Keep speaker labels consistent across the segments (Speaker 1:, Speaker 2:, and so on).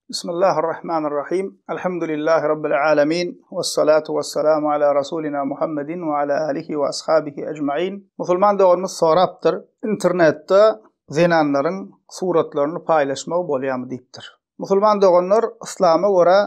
Speaker 1: Bismillahirrahmanirrahim. Elhamdülillahi Rabbil alemin. Vessalatu vesselamu ala Rasulina Muhammedin ve ala alihi ve ashabihi ecmain. Musulman doganymyz sorapdyr, internetde zenanlaryň suratlaryny paýlaşmagy bolýarmy diýipdir. Musulman doganlar, yslama görä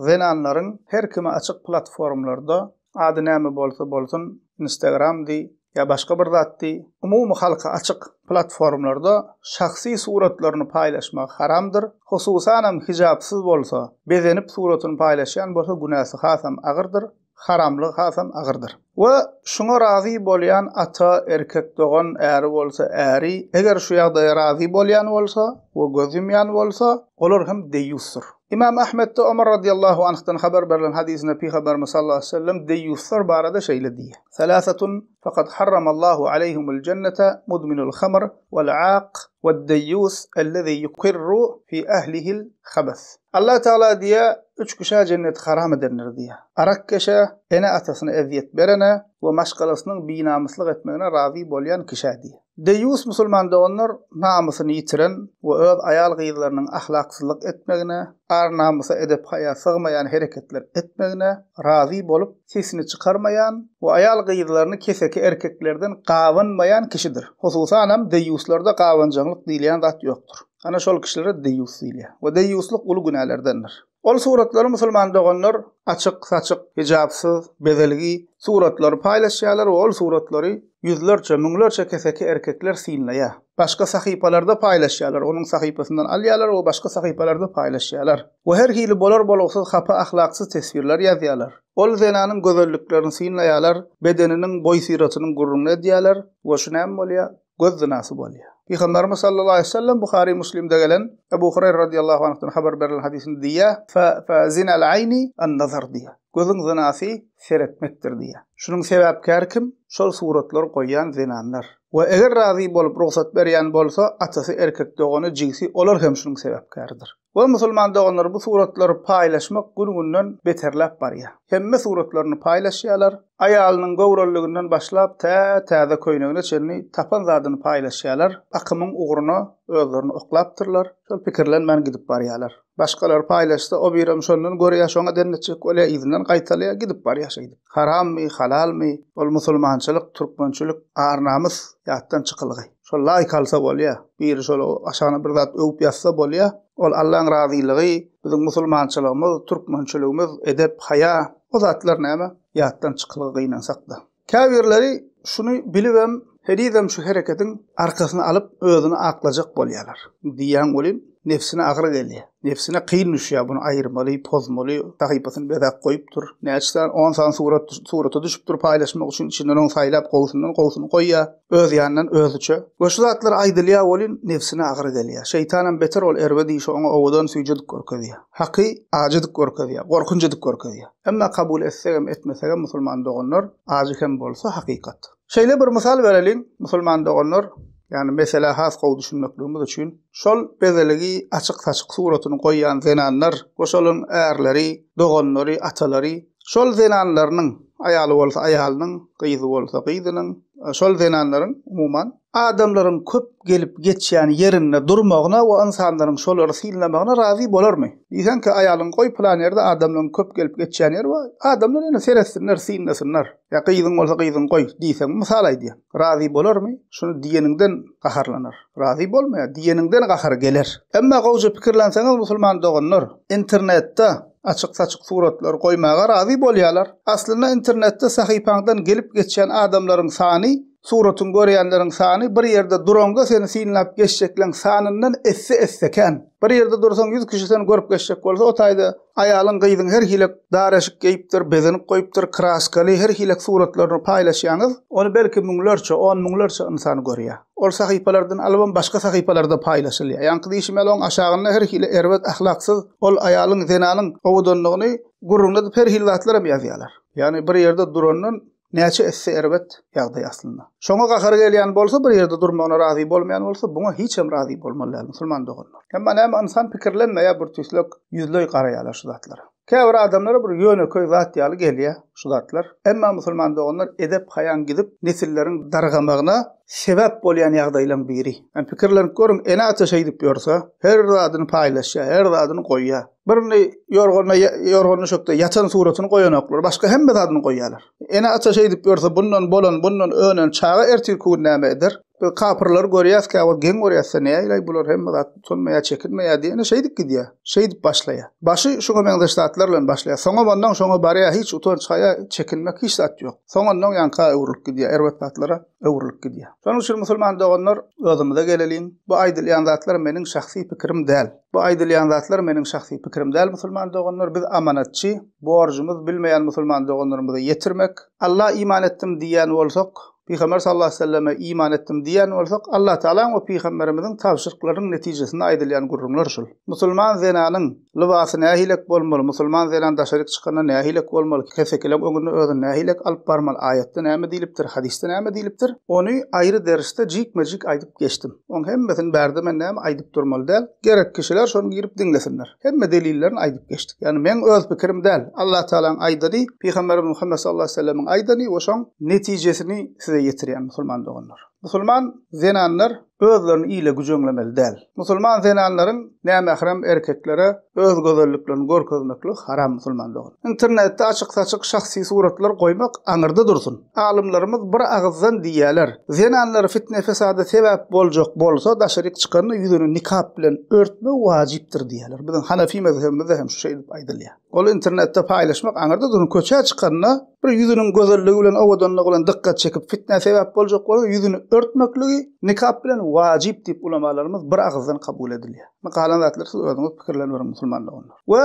Speaker 1: zenanlaryň her kime açyk platformlarda, ady näme bolsa bolsun, Instagram diý, ýa başga bir zat diý, umumy halka açyk platformlarda şahsy suratlaryny paýlaşmagy haramdyr, hususanam hijapsyz bolsa, bezenip suratyny paýlaşýan bolsa günäsi hasam agyrdyr, haramlygy hasam agyrdyr. We şuňa razy bolýan ata, erkek dogan, äri bolsa äri, eger şu ýagdaýa razy bolýan bolsa we göz ýumýan bolsa, olar hem deýýusdyr. Ymam Ahmetde Omar radiýallahu anhdan habar berlen hadysynda Pygamberimiz sallallahu aleýhi we sellem deýýuslar barada şeýle diýýär. Salasatul faqad harramallahu aleýhimul jennete mudminul hamr wal aaq wad deýýus ellezî yukirru fi ehlihil habas. Allah Tagala diýýär, üç kişä jenneti haram edendir diýýär. Arakkeşe, ene-atasyna ezýet berene we maşgalasynyň binamyslyk etmegine razy bolýan kişä diýýär. Deýýus musulman doganlar namysyny ýitiren we öz aýal-gyzlarynyň ahlaksyzlyk etmegine, ar-namysa edep-haýa sygmaýan hereketler etmegine razy bolup sesini çykarmaýan we aýal-gyzlaryny keseki erkeklerden gabanmaýan kişidir. Hususanam deýýuslarda gabanjaňlyk diýilýän zat ýokdur. Ana şol kişilere deýýus diýilýär we deýýuslyk uly günälerdendir. Ol suratlary musulman doganlar açyk-saçyk, hijapsyz, bezelgi suratlary paýlaşýarlar we ol suratlary ýüzlerçe, müňlerçe keseki erkekler synlaýar. Başga sahypalarda paýlaşýarlar, onuň sahypasyndan alýarlar we başga sahypalarda paýlaşýarlar. We her hili bolar-bolugsyz hapa ahlaksyz teswirler ýazýarlar. Ol zenanyň gözelliklerini synlaýarlar, bedeniniň, boý-syratynyň gürrüňini edýärler we şu näme bolýar? Göz zynasy bolýar. Pygamberimiz sallallahu aleýhi we sellem Buhary Muslimde gelen Ebu Hureyre radiyallahu anhdan habar berlen hadysynda diýýär, Fe fe zinal aýni an-nazar diýýär. Gözüň zynasy seretmekdir diýýär. Şunuň sebäpkäri kim? Şol suratlary goýýan zenanlar. We eger razy bolup rugsat berýän bolsa, atasy, erkek dogany, jigsi olar hem şunuň sebäpkäridir. We musulman doganlar bu suratlary paýlaşmak gün-günden beterläp barýar. Hemme suratlaryny paýlaşýarlar. Aýalynyň göwrelidiginden başlap tä täze köýnegine çenli tapan zadyny paýlaşýarlar. Akymyň ugruna özlerini oklapdyrlar. Şol pikirlenmän gidip barýarlar. Başgalar paýlaşsa o birem şondan görýär, şoňa dennetjek bolýar, yzyndan gaýtalaýar, gidip barýar şeýdip. Harammy, halalmy, ol musulmançylyk, türkmençilik, ar-namys ýatdan çykylgy. Şol laýk alsa bolýa. Biri şol aşagyna bir zat öwüp ýazsa bolýa. Ol Allaň razylygy, biziň musulmançylygymyz, türkmençiligimiz, edep, haýa, o zatlar näme? Ýatdan çykylgy gynansakda. Käbirleri şuny bilibem henizem şu hereketiň arkasyny alyp özüni aklajak bolýalar. Diýýäň welin nebsine agyr gelýä. Nebsine kyn düşýär buny aýyrmaly, pozmaly, sahypasyny bezäp goýupdyr. Näçe sany, on sany surat surata düşüpdir paýlaşmak üçin, içinden oň saýlap gowusyndan gowusyny goýýar, öz ýanyndan özüçe. We şu zatlar aýdylýar welin, nebsine agyr gelýär. Şeýtanam beter ol erbet işi oňa owadan süýjedip görkezýär. Haky ajy edip görkezýär, gorkunç edip görkezýär. Emma kabul etsegem, etmesegem musulman doganlar, ajy hem bolsa hakykat. Şeýle bir mysal bereliň, musulman doganlar, ýagny meselä has gowy düşünmekligimiz üçin. Şol bezeligi açyk-saçyk suratyny goýýan zenanlar we şolaryň ärleri, doganlary, atalary şol zenanlarynyň, aýaly bolsa aýalynyň, gyzy bolsa gyzynyň, şol zenanlaryň, umuman, adamlaryň köp gelip geçýän ýerinde durmagyna we ynsanlaryň şolary synlamagyna razy bolarmy? Diýseň ki, aýalyňy goý pylan ýerde adamlaryň köp gelip geçýän ýeri bar, adamlar ýöne seretsinler, synlasynlar. Ýa gyzyň bolsa gyzyňy goý diýseň, mysal aýdýan. Razy bolarmy? Şuny diýeniňden gaharlanar. Razy bolmaýar, diýeniňden gahary geler. Emma gowja pikirlenseňiz musulman doganlar, internetde açyk-saçyk suratlary goýmaga razy bolýarlar. Aslynda internetde sahypaňdan gelip geçýän adamlaryň sany, suratyňy görýänleriň sany bir ýerde duraňda seni synlap geçjekleň sanyndan esse-esse kän. Bir ýerde dursaň ýüz kişi seni görüp geçjek bolsa o taýda Aýalyň, gyzyň her hilek dar eşik geýipdir, bezenip goýupdyr, kraskaly her hilek suratlaryny paýlaşýaňyz, ony belki müňlerçe, on müňlerçe ynsan görýär. Ol sahypalardan alybam başga sahypalarda paýlaşylýar. Ýaňky diýşim ýaly oň aşagynda her hili erbet, ahlaksyz ol aýalyň, zenanyň owadanlygyny gürrüňini edip her hili zatlaram ýazýarlar. Ýagny bir ýerde durandan Näçe esse erbet ýagdaý aslynda. Şoňa gahary gelýän bolsa bir ýerde durmagyna razy bolmaýan bolsa buňa hiçem razy bolmaly däl musulman doganlar. Emma näme ynsan pikirlenmeýär bir tüýslek ýüzleý garaýarlar şu zatlara. Käbir adamlara bir ýönekeý zat ýaly gelýär şu zatlar. Emma musulman doganlar edep-haýaň gidip, nesilleriň dargamagyna sebäp bolýan ýagdaýlaryň biri. Ýani pikirlenip görüň, ene-ata şeýdip ýörse, her zadyny paýlaşýar, her zadyny goýýar. Birini ýorganda ýorgan düşekde ýatan suratyny goýanoklar, başga hemme zadyny goýýarlar. Ene-ata şeýdip ýörse, bundan bolan, bundan önen çaga ertirki gün näme eder? Biz kapyrlary görýäs käwagt geň görýäs-de näileý bular hemme zat utanmaýar, çekinmeýär diýene şeýdip gidýär. Şeýdip başlaýar. Başy şuňa meňzeş zatlar bilen başlaýar. Soňam ondan şoňa barýar, hiç utanç haýa, çekinmek hiç zat ýok. Soň ondan ýaňka öwrülip gidýär, erbet zatlara öwrülip gidýär. Şonuň üçin musulman doganlar özümize geleliň. Bu aýdylýan zatlar meniň şahsy pikirim däl. Bu aýdylýan zatlar meniň şahsy pikirim däl musulman doganlar. Biz amanatçy, borjumyz bilmeýän musulman doganlarymyza ýetirmek. Alla iman etdim diýýän bolsak, Pygamber sallallahu aleýhi we selleme iman etdim diýýän bolsak, Allatagalaň we pygamberimiziň tabşyryklarynyň netijesinde aýdylýan gürrüňler şul. Musulman zenanyň lybasy nähilek bolmaly, musulman zenan daşaryk çykanda nähilek bolmaly, kesekileň öňünde özüni nähilek alyp barmaly, aýatda näme diýlipdir, hadysda näme diýlipdir, ony aýry dersde jikme-jik aýdyp geçdim. Oň hemmesini bärde men näme aýdyp durmaly däl, gerek kişiler şony girip diňlesinler. Hemme delillerini aýdyp geçdik. Ýagny meň öz pikirim däl. Allah Tagalaň aýdany, Pygamberimiz Muhammet sallallahu aleýhi we sellemiň aýdany we şoň netijesini size ýetirýän musulman doganlar. Musulman zenanlar özlerini ile güjeňlemeli däl. Musulman zenanlaryň nämährem erkeklere öz gözelliklerini görkezmekligi haram musulman dogan. Internetde açyk-saçyk şahsy suratlar goýmak aňyrda dursun. Alymlarymyz bir agyzdan diýýäler, zenanlar fitne-fesada sebäp boljak bolsa daşaryk çykanda ýüzüni nikap bilen örtmek wajypdyr diýýäler. Biziň hanafi mezhebimizde hem şu şeýdip aýdylýar. Ol internetde paýlaşmak aňyrda dursun köçä çykanda bir ýüzüniň gözelligi bilen owadanlygy bilen dykgat çekip fitnä sebäp boljak bolsa ýüzüni örtmekligi nikap bilen wajyp diýip ulamalarymyz bir agyzdan kabul edilýär. Galan zatlary siz özüňiz pikirleniberiň musulman doganlar. We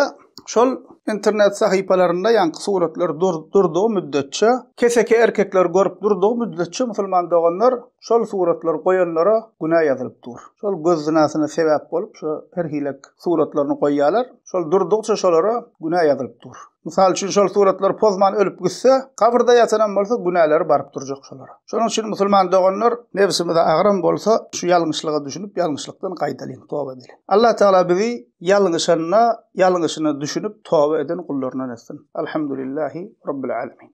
Speaker 1: şol internet sahypalarynda ýaňky suratlar durdugy müddetçe, keseki erkekler görüp durdugy müddetçe musulman doganlar şol suratlary goýanlara günä ýazylyp dur. Şol göz zynasyna sebäp bolup şu her hilek suratlaryny goýýarlar. Şol durdukça şolara günä ýazylyp dur. Mysal üçin şol suratlar pozman ölüp gitse, gabyrda ýatanam bolsa günäleri baryp durjak şolara. Şonuň üçin musulman doganlar nebsimize agyram bolsa şu ýalňyşlyga düşünip ýalňyşlykdan gaýdalyň, toba edeliň. Allah Tagala bizi ýalňyşanda ýalňyşyna düşünip toba eden gullaryndan etsin. Alhamdulillahi Rabbil Alemin.